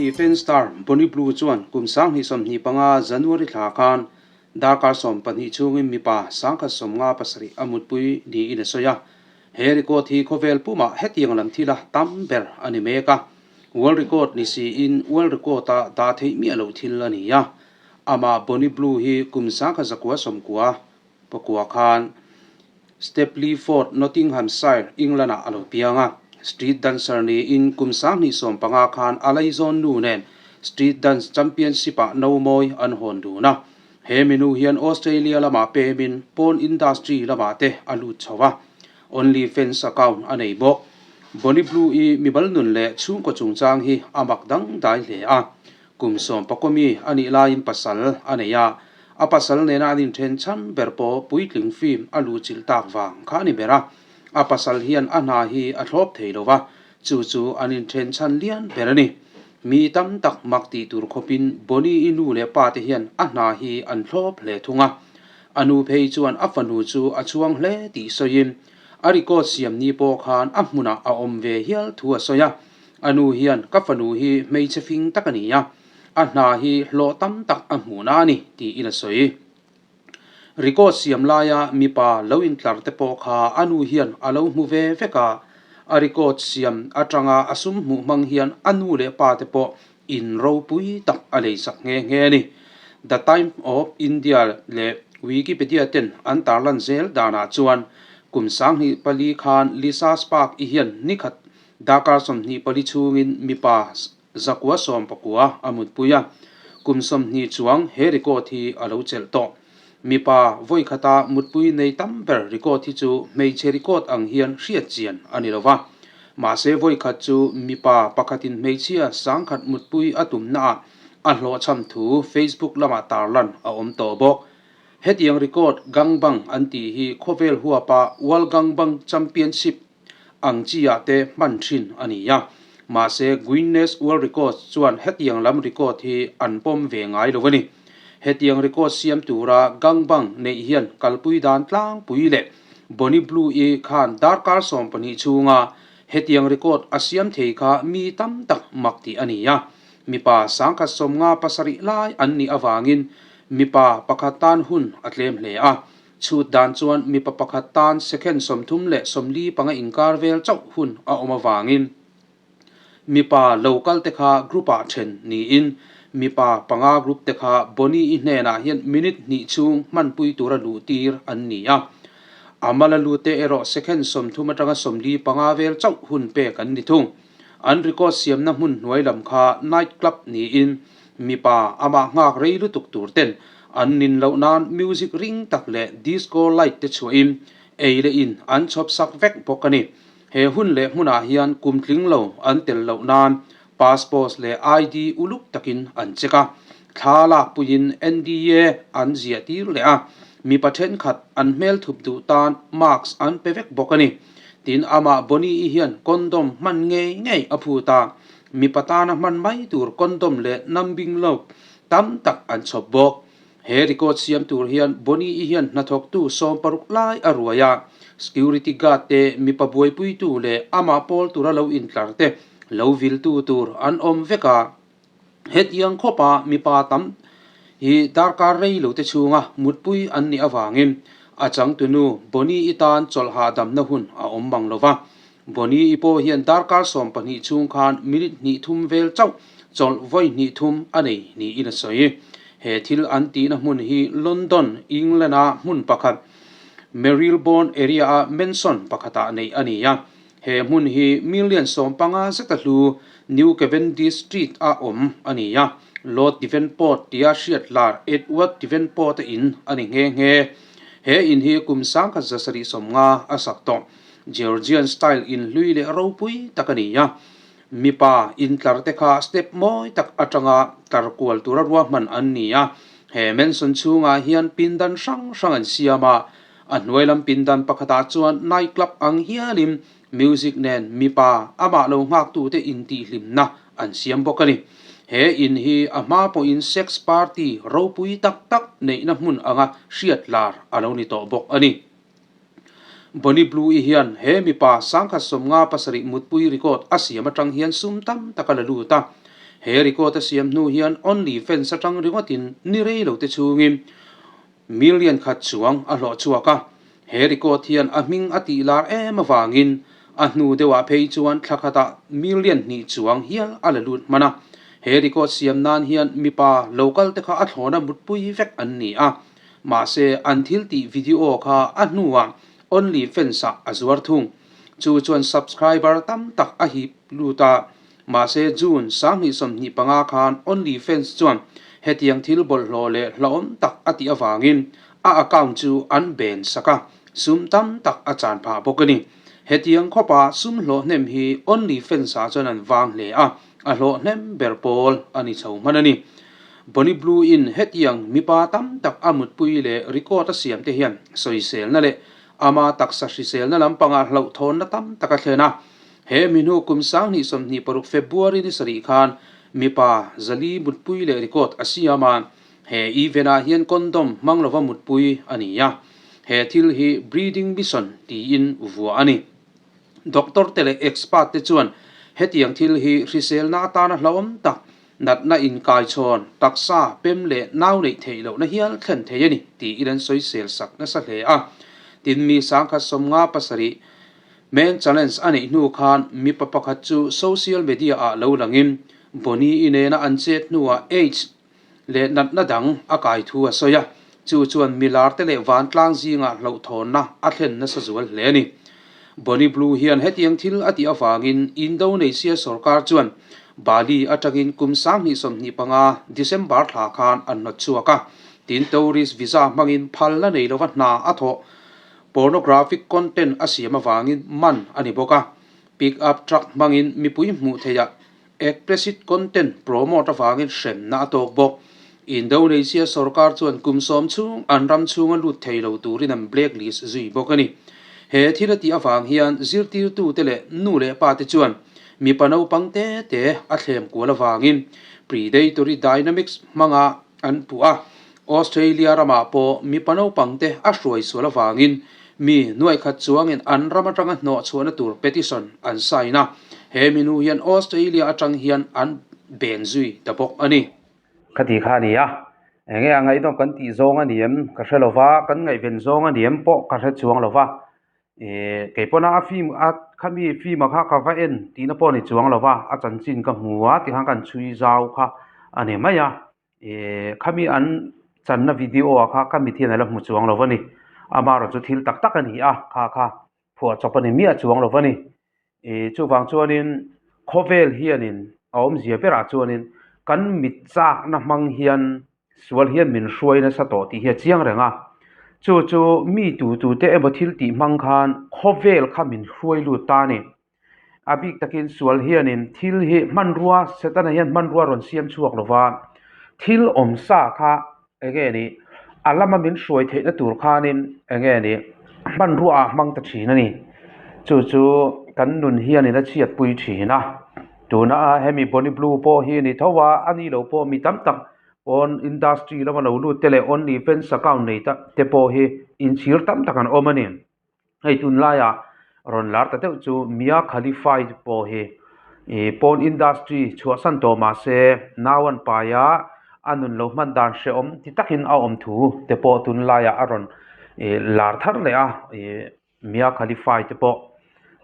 Only Fans star Bonnie Blue chuan kum 2025 January thla khan darkar 12 chhungin mipa 157 a mutpui niin a sawi a. He record hi khawvel pumah hetiang lam thila tam ber a ni mek a. World record ni siin world record-a dah theih miah loh thil a ni a. Amah Bonnie Blue hi kum 1999 khan Stapleford, Nottinghamshire, England-ah a lo piang a. Street dancer niin kum 2015 khan a laizawn nu nen Street Dance Championship-ah no mawi an hawn dun a. He minu hian Australia lamah pemin porn industry lamah te a lut chho a. Only Fans account a nei bawk. Bonnie Blue-i mibal nun leh chhungkaw chungchang hi a mak dangdai hle a. Kum 11 mi a nih laiin pasal a nei a, a pasal nena an inthen chhan ber pawh puitling film a luhchilh tak vang kha a ni ber a. A pasal hian a hna hi a thlawp thei lo va, chu chu an inthen chhan lian ber a ni. Mi tam tak mak tih tur khawpin Bonnie-i nu leh pa te hian a hna hi an thlawp hle thung a. A nu phei chuan a fanu chu a chhuang hle tih sawiin a record siam ni pawh khan a hmunah a awm ve hial thu a sawi a. A nu hian ka fanu hi hmeichhe fing tak a ni a, a hna hi hlawh tam tak a hmuhna a ni tiin a sawi. Record siam laia mipa lo intlar te pawh kha a nu hian a lo hmu ve vek a, a record siam atanga a sum hmuh hmang hian a nu leh pa te pawh in ropui tak a leisak nghe nghe a ni. The Time of India leh Wikipedia ten an tarlan zel danah chuan kum 2004 khan Lisa Spark i hian nikhat Darkar 24 chhungin mipa 119 a mutpui a, kum 20 chuang he record hi a lo chelh tawh. Mipa vawi khata mutpui nei tam ber record hi chu hmeichhe record ang hian hriat chian a ni lo va. Mahse vawi khat chu mipa pakhatin hmeichhia 1000 mutpui a tumnaah a hlawhchham thu Facebook lamah tarlan a awm tawh bawk. Hetiang record gangbang an tih hi khawvel huapa World Gangbang Championship ang chi ah te hman thin a ni a. Mahse Guinness World Records chuan hetiang lam record hi an pawm ve ngai lo a ni. Hetiang record siam tura gangbang neih hian kalpui dan tlangpui leh Bonnie Blue-i khan darkar 12 chhunga hetiang record a siam thei kha mi tam tak mak tih a ni a. Mipa 157 lai an nih avangin mipa pakhat tan hun a tlem hle a. Chhut dan chuan mipa pakhat tan second 35 inkar vel chauh hun a awm avangin mipa lo kal te kha group ah then niin mipa panga group te kha Bonnie-i hnenah hian minute hnih chhung hmanpui tura luh tir an ni a. A mala lut te erawh second 30 atanga 45 vel chauh hun pek an ni thung. An record siamna hmun hnuai lam kha night club niin mipa amah nghak rei lutuk tur ten an nin loh nan music ring tak leh disco light te chhuahin ei leh in an chhawp sak vek bawk a ni. He hun leh hmunah hian kum tling lo an tel loh nan passport leh ID uluk takin an check a, thla lak puiin NDA an ziah tir leh a, mipa thenkhat an hmel thup duh tan mask an pe vek bawk a ni. Tin, amah Bonnie-i hian condom hman ngei ngei a phut a, mipa tana hman mai tur condom leh numbing lobe tam tak an chhawp bawk. He record siam tur hian Bonnie-i hian hnathawktu 60 lai a ruai a, security guard te, mipa buaipuitu leh amah pawl tura lo intlar te lo viltu tur an awm vek a. Hetiang khawpa mipa tam hi darkar rei lo te chhunga mutpui an nih avangin a changtunu Bonnie-i tan chawlh hahdamna hun a awm mang lo va. Bonnie-i pawh hian darkar 12 chhung khan minute hnih thum vel chauh chawlh vawi hnih thum a nei niin a sawi. He thil an tihna hmun hi London, England-a hmun pakhat Marylebone area-a mansion pakhatah neih a ni a. He hmun hi million 15 zeta hlu New Cavendish Street a awm a ni a, Lord Devonport tia hriat lar Edward Devonport a in a ni nghe nghe. He in hi kum 1750 a sak tawh. Georgian style in hlui leh ropui tak a ni a. Mipa intlar te kha step mawi tak atanga tlar kual tura ruahman an ni a. He mansion chhungah hian pindan hrang hrang an siam a. A hnuai lam pindan pakhatah chuan night club ang hialin music nen mipa amah lo nghaktute intihhlimna an siam bawk a ni. He in hi a hma pawhin sex party ropui tak tak neihna hmun anga hriat lar a lo ni tawh bawk a ni. Bonnie Blue-i hian he mipa 157 mutpui record a siam atang hian sum tam tak a la lut a. He record a siam hnu hian OnlyFans atang ringawtin ni rei lo te chhungin million khat chuang a hlawh chhuak a. He record hian a hming a tih lar em avangin a hnu deuhah phei chuan thla khatah million hnih chuang hial a la lut hman a. He record siam nan hian mipa local te kha a thlawna mutpui vek an ni a. Mahse an thil tih video kha a hnuah OnlyFans ah a zuar thung. Chu chuan subscriber tam tak a hip lut a. Mahse June 2025 khan OnlyFans chuan hetiang thil bawlhhlawh leh hlauhawm tak a tih avangin a account chu an ban sak a, sum tam tak a chan phah bawk a ni. Hetiang khawpa sum hlawh hnem hi OnlyFans ah chuan an vang hle a, a hlawh hnem ber pawl a ni chho hman a ni. Bonnie Blue in hetiang mipa tam tak a mutpui leh record a siam te hian sawiselna leh ama taksa hriselna lampangah hlauhthawnna tam tak a thlen a. He minu kum 2026 February ni sarih khan mipa zali mutpui leh record a siam a, he event ah hian condom hmang lova mutpui a ni a, he thil hi breeding mission tiin vuah a ni. Doctor te leh expert te chuan hetiang thil hi hriselna atana hlauhawm tak, natna inkaichhawn, taksa, pem leh nau neih theih lohna hial thlen thei a ni tiin an sawisel sak nasa hle a. Tin mi 1057 Men challenge a neih hnu khan mipa pakhat chu social media ah lo langin Bonnie-i nena an chet hnuah AIDS leh natna dang a kai thu a sawi a, chu chuan milar te leh vantlang zingah hlauhthawnna a thlen nasa zual hle a ni. Bonnie Blue hian hetiang thil a tih avangin Indonesia sorkar chuan Bali atangin kum 2025 December thla khan an hnawt chhuak a, tin tourist visa hmangin phalna nei lova hna a thawh Pornographic content a siam avangin man a ni bawk a, pick up truck hmangin mipui hmuh theihah explicit content promote avangin hremna a tawk bawk. Indonesia sorkar chuan kum sawm chhung an ram chhunga lut thei lo turin an blacklist zui bawk a ni. He thil a tih avang hian zirtirtute leh nu leh pate chuan mipa naupang te te a thlem kual avangin predatory dynamics hmanga an puh a. Australia ramah pawh mipa naupangte a hruai sual avangin mi nuaikhat chuangin an ram atanga hnawh chhuahna tur petition an sign a, he minu hian Australia atang hian an ben zui ta bawk a ni. Khati kha a ni a, enge a ngaihnawm kan tih zawng a ni em ka hre lo va, kan ngaihven zawng a ni em pawh ka hre chuang lo va, Ih kei pawna a film a khami film ah kha ka va en tihna pawh a ni chuang lo va, a chanchin ka hmu a tikhan ka han chhui zau kha a ni mai a. Ih khami an channa video ah kha ka mit hian a la hmu chuang lo a ni amaherawh chu thil tak tak a ni a kha kha phuah chawp a ni miah chuang lo a ni ih chuvang chuanin khawvel hianin a awmzia berah chuanin kan mit chakna hmang hian sual hian min hruai nasa tawh tih hi a chiang reng a chu chu mi tu tu te emaw thil tih hmang khan khawvel kha min hruai lut ta a ni. A bik takin sual hianin thil hi hmanrua Setana hian hmanrua rawn siam chhuak lo va, thil awm sa kha eng nge ni a lama min hruai theihna tur khanin eng nge ni hmanrua ah hmang ta thin a ni. Chu chu kan nun hianin a chhiatpui thin a, tuna hemi Bonnie Blue pawh hi a ni tho a, a ni lo pawh mi tam tak pawn industry lama lo lut te leh only fans account nei ta te pawh hi inchhir tam tak an awm a ni. Hei tunlaiah rawn lar ta deuh chu Mia Khalifa pawh hi ih porn industry chhuahsan tawh mah se nau an pai a, a nun lo hman dan hrehawm ti takin a awm thu te pawh tunlaiah a rawn ih lar thar leh a ih Mia Khalifa te pawh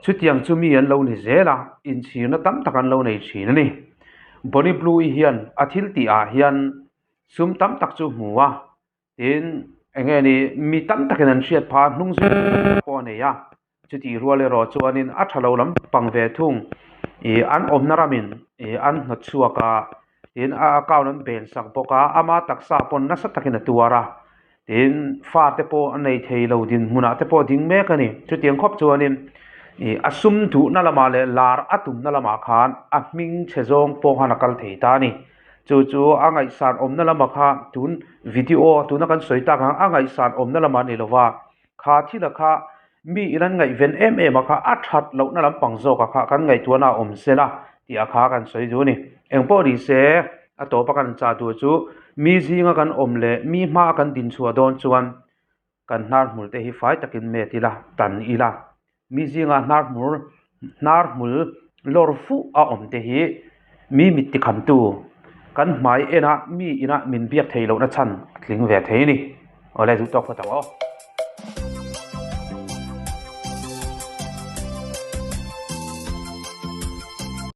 chutiang chu mi an lo ni zel a inchhirna tam tak an lo nei thin a ni. Bonnie Blue hian a thil tih ah hian sum tam tak chu hmu a. Tin, eng nge ni, mi tam takin an hriat phah a, hnung zui pawh a nei a, chutih rual erawh chuanin a tha lo lam pang ve thung ih an awmna ramin ih an hnawt chhuak a, tin a account an ben sak bawk a, ama taksa pawn nasa takin a tuar a, tin fate pawh a nei thei lo dinhmunah te pawh a ding mek a ni. Chutiang khawp chuanin ih a sum duhna lamah leh lar a tumna lamah khan a hming chhe zawng pawh khan a kal thei ta a ni. Chu chu a ngaihsan awmna lamah kha tun video tuna kan sawi tak ang a ngaihsan awmna lamah a ni lova, kha thila kha mi in an ngaihven em em a kha a that lohna lampang zawk a kha kan ngaihtuahna a awm sela tih a kha kan sawi duh a ni. Engpawh ni se a tawpa kan chah duh chu mi zinga kan awm leh mi hmaa kan dinchhuah dawn chuan Kan hnar hmul te hi fai takin met ila, tan ila. Mi zingah hnar hmur, hnar hmul lawr fuh a awm te hi. Mi mit tikhamtu, kan hmai ena mi ina min biak thei lohna chhan a tling ve thei a ni. Awle duh tawk phawt ang aw.